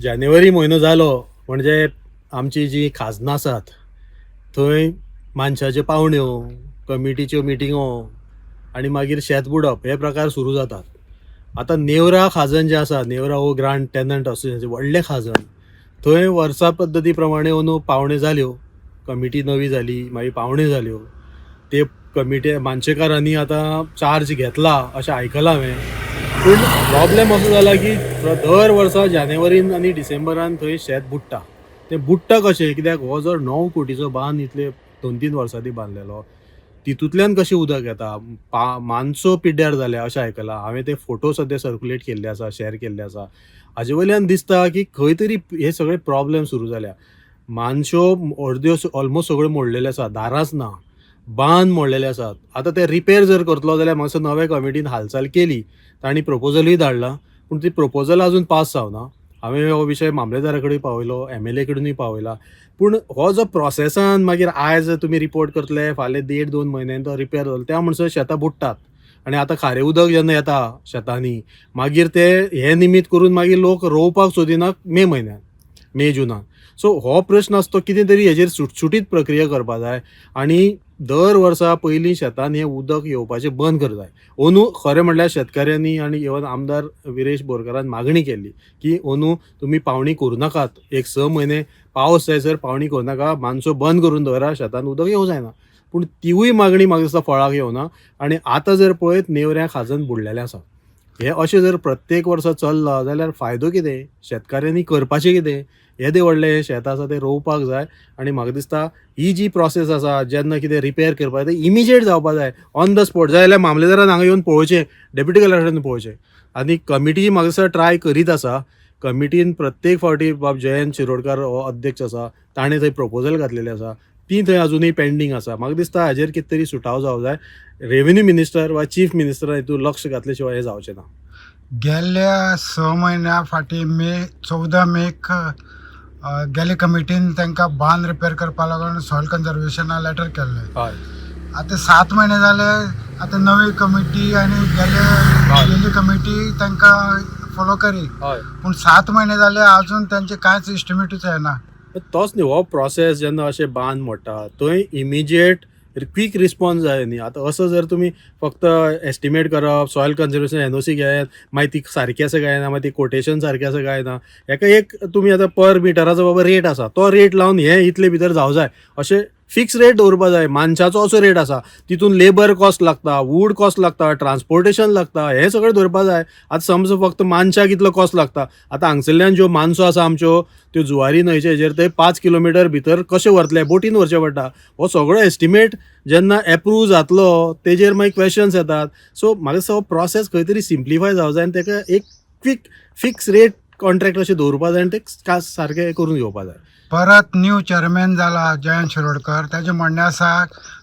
जानेवारी म्हयनो जालो म्हणजे आमची जी खाजनां आसात थंय मानशाच्यो पावण्यो, कमिटीच्यो मिटिंगो आनी मागीर शेत बुडप हे प्रकार सुरू जातात. आतां नेवरा खाजन जें आसा, नेवरा हो ग्रांड टेनंट असोसिएशन व्हडलें खाजन, थंय वर्सा पद्दती प्रमाणे अंदू पावण्यो जाल्यो, कमिटी नवी जाली, मागीर पावण्यो जाल्यो. ते कमिटी मानशेकारांनी आतां चार्ज घेतला अशें आयकलां हांवें. पूण प्रॉब्लेम असो जाला की दर वर्सा जानेवारीन आनी डिसेंबरान थंय शेत बुडटा. तें बुडटा कशें? कित्याक हो जो 9 कोटीचो बांद इतले 2-3 वर्सांनी बांदलेलो, तितूंतल्यान कशें उदक येता? मानसो पिड्ड्यार जाल्या अशें आयकलां हांवें. ते फोटो सद्या सर्कुलेट केल्ले आसा, शेअर केल्ले आसा. हाजे वयल्यान दिसता की खंय तरी हे सगळे प्रॉब्लेम सुरू जाल्या. मानश्यो अर्द्यो ऑलमोस्ट सगळ्यो मोडलेल्यो आसा, दारांच ना, बांद मोडलेले आसात. आतां ते रिपेर जर करतलो जाल्यार म्हाका दिसता नवे कमिटीन हालचाल केली, तांणी प्रपोजलूय धाडलां, पूण ती प्रपोजल अजून पास जावना. हांवें हो विशय मामलेदारा कडेन पावयलो, एमएलए कडेनूय पावयला. पूण हो जो प्रोसेसान मागीर आयज तुमी रिपोर्ट करतले, फाल्यां 1.5-2 म्हयन्यांनी तो रिपेर जातलो, त्या म्हणसर शेतां बुडटात. आनी आतां खारें उदक जेन्ना येता शेतांनी, मागीर ते हे निमीत करून मागीर लोक रोवपाक सोदिना मे म्हयन्यान, मे जुनान. सो हो प्रश्न आसा तो कितें तरी हेजेर सुटसुटीत प्रक्रिया करपा जाय आनी दर वर्सा पयलीं शेतान हें उदक येवपाचें बंद कर जाय. अंदू खरें म्हणल्यार शेतकाऱ्यांनी आनी इवन आमदार विरेश बोरकारान मागणी केल्ली की अंदू तुमी पावणी करूं नाकात, एक 6 म्हयने पावस जायसर पावणी करूं नाका, मानसो बंद करून दवरा, शेतान उदक येवं जायना. पूण तिवूय मागणी म्हाका दिसता फळाक येवना. आनी आतां जर पळयत नेवऱ्यां खाजन बुडलेलें आसा. हे अशें जर प्रत्येक वर्सा चल्लां जाल्यार फायदो कितें? शेतकाऱ्यांनी करपाचें कितें? येदें व्हडलें हें शेत आसा तें रोवपाक जाय. आनी म्हाका दिसता ही जी प्रोसेस आसा जेन्ना कितें रिपेर करपाक जाय तें इमिजिएट जावपा जाय, ऑन the spot. जाय जाल्यार मामलेदारान हांगा येवन पळोवचें, डेप्युटी कलेक्टरान पळोवचें. आनी कमिटी म्हाका दिसता ट्राय करीत आसा. कमिटीन प्रत्येक फावटी बाब जयंत शिरोडकार हो अध्यक्ष आसा, ताणें थंय प्रपोजल घातलेलें आसा, ती थंय अजुनूय पेंडींग आसा. म्हाका दिसता हाजेर कितें तरी सुटाव जावं जाय. रेवेन्यू मिनिस्टर वा चीफ मिनिस्टर हितून लक्ष घातले शिवाय हें जावचें ना. गेल्ल्या 6 म्हयन्या फाटीं 14 मेक गेले कमिटीन तांकां बांद रिपेर करपा लागून सॉयल कन्जर्वेशना लेटर केल्लें. आतां 7 म्हयने जाले, आतां नवी कमिटी आनी गेल्ली कमिटी तांकां फोलो करी, पूण 7 म्हयने जाले अजून तांचे कांयच इस्टिमेटूच येना. तोच न्ही हो प्रोसेस जेन्ना अशें बांद मोडटा थंय इमिजिएट क्वीक रिस्पॉन्स जाय न्ही. आतां असो जर तुमी फक्त एस्टिमेट करप, सॉयल कन्जर्वेशन एनओसी घेयात, मागीर ती सारकी आसा काय ना, मागीर ती कोटेशन सारकें आसा काय ना, हेका एक तुमी आतां पर मिटराचो बाबा रेट आसा तो रेट लावन हे इतले भितर जावं जाय अशें फिक्स रेट दवरपा जाय. मानशाचो असो रेट आसा, तितून लेबर कॉस्ट लागता, वूड कॉस्ट लागता, ट्रान्सपोर्टेशन लागता, हें सगळें दवरपा जाय. आतां समज फक्त मानशाक कितलो कॉस्ट लागता, आतां हांगसरल्यान ज्यो मानसो आसा आमच्यो त्यो जुवारी न्हंयचे हेजेर ते 5 किलोमिटर भितर कशें व्हरतले, बोटीन व्हरचें पडटा. हो सगळो एस्टिमेट जेन्ना एप्रूव जातलो तेजेर मागीर क्वेश्चन्स येतात. सो म्हाका दिसता हो प्रोसेस खंय तरी सिम्प्लिफाय जावं जाय आनी तेका एक क्वीक फिक्स रेट कॉन्ट्रॅक्ट अशें दवरपा जाय आनी ते सारकें करून घेवपा जाय. परत न्यू चेअरमॅन जाला जयंत शिरोडकर, ताजें म्हणणें आसा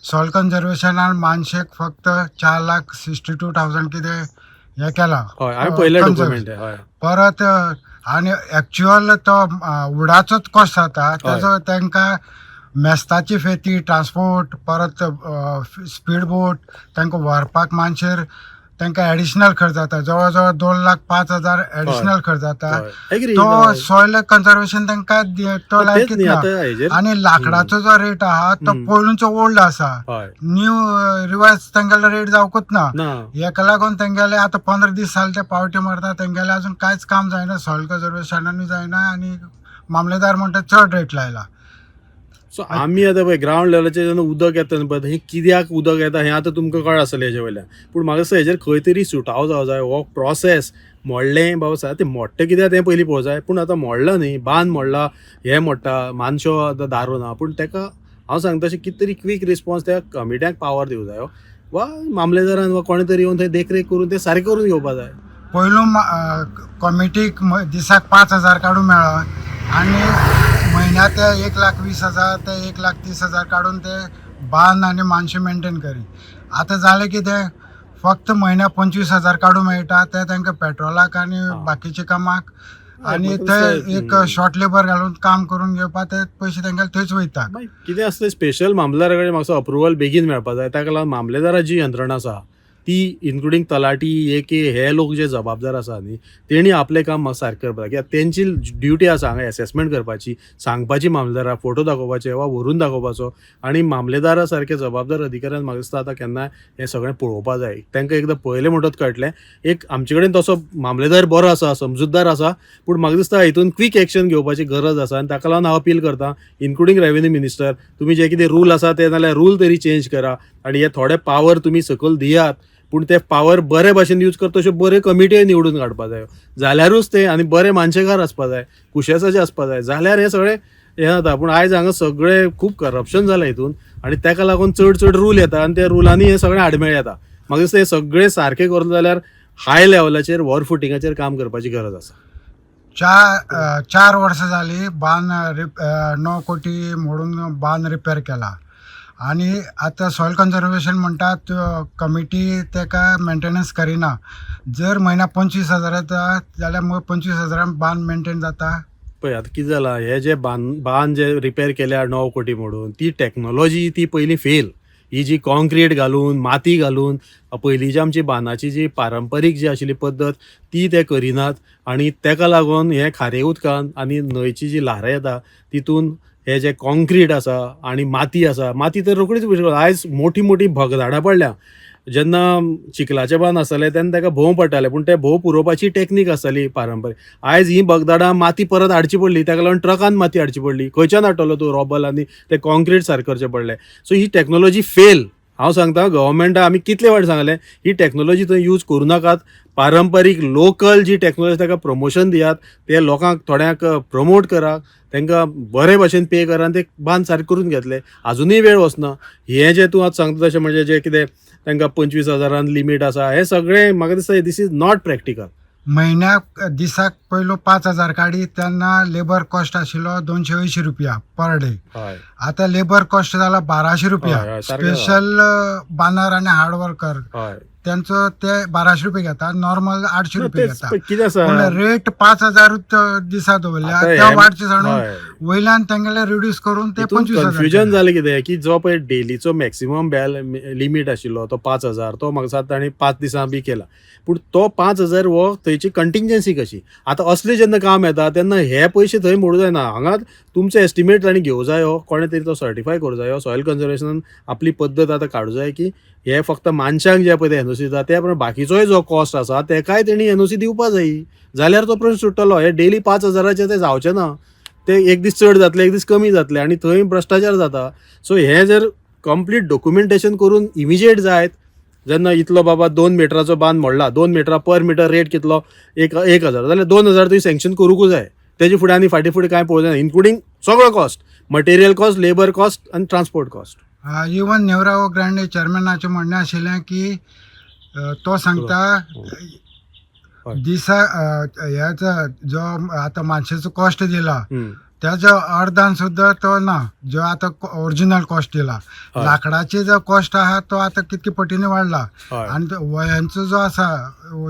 सॉयल कन्जर्वेशनान मानशेक फक्त 4,62,000 कितें हें केलां. हय, हांवें पळयलें डॉक्युमेंट. हय. परत आनी एक्चुअल तो वुडाचोच कॉस्ट जाता ताजो, तांकां मेस्ताची फेती, ट्रान्सपोर्ट, परत स्पीड बोट तांकां व्हरपाक मानशेर तांकां एडिशनल खर्च जाता, जवळ जवळ 2,05,000 एडिशनल खर्च जाता. तो सॉयल कन्जर्वेशन तांकां तो लायकीच ना. आनी लाकडाचो जो रेट आहा तो पयलूचो ओल्ड आसा, न्यू रिवायज तेंगेलो रेट जावकूच ना. हेका लागून तेंगेले आतां 15 दीस जाले ते पावटी मारता, तेंगेले अजून कांयच काम जायना, सॉयल कन्जर्वेशनानूय जायना आनी मामलेदार म्हणटा चड रेट लायला. सो आमी आतां पळय ग्रावंड लेवलाचेर जेन्ना उदक येता न्हू पळय, हें कित्याक उदक येता हें आतां तुमकां कळ्ळां आसतलें हेजे वयल्यान. पूण म्हाका दिसता हेजेर खंय तरी सुटाव जावं जाय. हो प्रोसेस मोडलें बाबा साहेब, तें मोडटा कित्याक तें पयलीं पळोवंक जाय. पूण आतां मोडलां न्ही, बांद मोडला, हें मोडटा, मानशो आतां दारो ना, पूण तेका हांव सांगता अशें कितें तरी क्वीक रिस्पॉन्स त्या कमिट्याक पावर दिवं जाय वा मामलेदारान वा कोणें तरी येवन थंय देखरेख करून तें सारकें करून घेवपा जाय. पयलू कॉमिटीक दिसाक 5,000 काडूंक मेळ्ळा आनी म्हयन्या ते 1,20,000 ते 1,30,000 काडून ते बांद आनी मानशे मेंटेन करी. आतां जालें कितें, फक्त म्हयन्या 25,000 काडूंक मेळटा, ते तांकां पेट्रोलाक आनी बाकीच्या कामाक आनी ते एक शॉर्ट लेबर घालून काम करून घेवपाक ते पयशे तेंगेले थंयच वयता. कितें आसता स्पेशल मामलेदारा कडेन म्हाका अप्रुवल बेगीन मेळपा जाय. ताका लागून मामलेदाराची जी यंत्रणा आसा ती इन्क्लुडींग तलाटी एक हे लोक जे जबाबदार आसा न्ही, तेणी आपलें काम सारकें करपाक जाय. कित्याक तेंची ड्युटी आसा हांगा एसेसमेंट करपाची, सांगपाची मामलेदाराक, फोटो दाखोवपाचे वा व्हरून दाखोवपाचो. आनी मामलेदारा सारके जबाबदार अधिकाऱ्यान म्हाका दिसता आतां केन्नाय हें सगळें पळोवपा जाय. तांकां एकदां पळयलें म्हणटच कळटलें. एक आमचे कडेन तसो मामलेदार बरो आसा, समजूतदार आसा, पूण म्हाका दिसता हितून क्वीक एक्शन घेवपाची गरज आसा. आनी ताका लागून हांव अपील करता इन्क्लुडींग रेवेन्यू मिनिस्टर, तुमी जे कितें रूल आसा ते नाल्यार रूल तरी चेंज करा आनी हे थोडे पावर तुमी सकयल दियात, पूण ते पावर बरे भाशेन यूज करता अश्यो बऱ्यो कमिट्यो निवडून काडपा जायो, जाल्यारूच ते, आनी बरे मानशेकार आसपा जाय, कुशेसाचे आसपा जाय, जाल्यार हें सगळें हें जाता. पूण आयज हांगा सगळें खूब करप्शन जालां हितून आनी ताका लागून चड चड रूल येता आनी त्या रुलांनी हें सगळें आडमेळ येता. म्हाका दिसता हें सगळें सारकें करतलो जाल्यार हाय लेवलाचेर वॉर फुटिंगाचेर काम करपाची गरज आसा. 4 वर्सां जाली बांद 9 कोटी मोडून बांद रिपेर केला आनी आतां सॉयल कन्जर्वेशन म्हणटात कमिटी तेका मेंटेनन्स करिना. जर म्हयन्या 25,000 येता जाल्यार मग 25 हजारान बांद मेंटेन जाता? पळय आतां कितें जालां, हे जे बांद जे रिपेर केल्या 9 कोटी मोडून, ती टॅक्नोलॉजी ती पयलीं फेल. ही जी कॉन्क्रीट घालून माती घालून पयलींची आमची बांदाची जी पारंपारीक जी आशिल्ली पद्दत ती ते करिनात आनी तेका लागून हें खारे उदकान आनी न्हंयची जी ल्हारां येता तितून हे जे कॉन्क्रीट आसा आनी माती आसा, माती तर रोखडीच विसरता. आयज मोठी मोठी भगदाडां पडल्या. जेन्ना चिखलाचे बांद आसताले तेन्ना ताका भोंव पडटाले, पूण ते भोंव पुरोवपाची टॅक्नीक आसताली पारंपारीक. आयज ही भगदाडां माती परत हाडची पडली, ताका लागून ट्रकान माती हाडची पडली. खंयच्यान हाडटलो तूं रोबल आनी ते कॉन्क्रीट सारकें करचें पडलें. सो ही टॅक्नोलॉजी फेल. हांव सांगता गव्हर्मेंटा आमी कितले फावट सांगलें, ही टॅक्नोलॉजी थंय यूज करूं नाकात. पारंपारीक लोकल जी टॅक्नोलॉजी ताका प्रमोशन दियात, ते लोकांक थोड्यांक प्रमोट करा, तांकां बरे भाशेन पे करा आनी ते बांद सारके करून घेतले. आजुनूय वेळ वचना. हें जें तूं आतां सांगता तशें म्हणजे जें कितें तांकां 25 हजारान लिमीट आसा, हें सगळें म्हाका दिसता this is not practical. म्हयन्याक दिसाक पयलो 5,000 काडी तेन्ना लेबर कॉस्ट आशिल्लो 280 रुपया पर डे. आतां लेबर कॉस्ट जाला 1200 रुपया. हय, हय, सारकें. स्पेशल बांदार आनी हार्ड वर्कर त्यांचो ते 1200 रुपया घेता, नॉर्मल 800 रुपया तेच घेता. पण कितें आसा, पूण रेट 5,000 दिसा दवरल्या. आतां ते वाडचे साणून वयल्यान तेंगेले रिड्यूस करून ते हितून 25,000 कन्फ्युजन केले. जालें कितें की जो पळय डेलीचो मॅक्सिमम बेल लिमीट आशिल्लो तो 5,000, तो म्हाका दिसता तांणी 5 दिसां बी केला, पूण तो 5,000 हो थंयची कंटिंजन्सी कशी. आतां असलें जेन्ना काम येता तेन्ना हे पयशे थंय मोडूं जायना. हांगा तुमचो एस्टिमेट तांणी घेवं जायो, कोणें तरी तो सर्टिफाय करूं जायो. सॉयल कन्जर्वेशनान आपली पद्दत आतां काडूं जाय की हे फक्त मानशांक जे पळय ते एनओसी दिता ते प्रमाणे बाकीचोय जो कॉस्ट आसा तेकाय तेणी एनओसी दिवपा जायी, जाल्यार तो प्रश्न सुट्टलो. हे डेली 5,000चे ते जावचें ना, ते एक दीस चड जातले, एक दीस कमी जातले आनी थंय भ्रश्टाचार जाता. सो हें जर कंप्लीट डॉक्युमेंटेशन करून इमिजिएट जायत, जेन्ना इतलो बाबा 2 मिटराचो बांद मोडला, 2 मिटरा पर मिटर रेट कितलो, एक एक हजार जाल्यार 2,000 तुवें सँक्शन करूंकूच जाय. तेजे फुडें आनी फाटीं फुडें कांय पळोवंक जायना, इन्क्लुडींग सगळो cost, material cost, labour cost आनी ट्रान्सपोर्ट कॉस्ट. इवन नेवराव ग्रांडे चेअरमॅनाचें म्हणणें आशिल्लें की तो सांगता दिसा ह्याचा जो आतां मानशेचो कॉस्ट दिला त्याच्या अर्दान सुद्दां तो ना, जो आतां ओरिजिनल कॉस्ट दिला. लाकडाचे जो कॉस्ट आहा तो आतां कितके पटीने वाडला आनी तो वयांचो जो आसा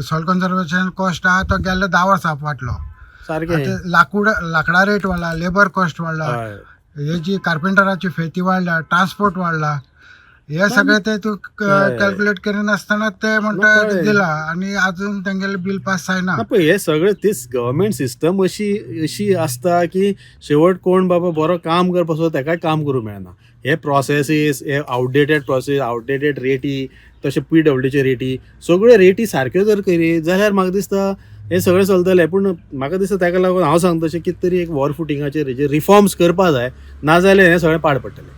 सॉयल कन्जर्वेशन कॉस्ट आहा तो गेल्ले 10 वर्सां वाडलो. सारकें. आतां लाकूड लाकडा रेट वाडला, लेबर कॉस्ट वाडला, हे जी कार्पेंटराची फेती वाडल्या, ट्रान्सपोर्ट वाडला, हे सगळे ते तूं कॅल्क्युलेट करिनासतना ते म्हणटा कळ्ळें. दिला आनी अजून तेंगेले बील पास जायना. ना, पळय हे सगळें तीच गव्हर्मेंट सिस्टम अशी अशी आसता की शेवट कोण बाबा बरो काम करपा सोदता तेकाय काम करूंक मेळना. हे प्रोसेसीस, हे आउटडेटेड प्रोसेस, आउटडेटेड रेटी, तशें पीडब्ल्यूचे रेटी, सगळ्यो रेटी सारक्यो जर करीत जाल्यार म्हाका दिसता हें सगळें चलतलें. पूण म्हाका दिसता ताका लागून हांव सांगता तशें कितें तरी एक वॉर फुटिंगाचेर हेजेर रिफॉर्म्स करपा जाय, नाजाल्यार हें सगळें पाड पडटलें.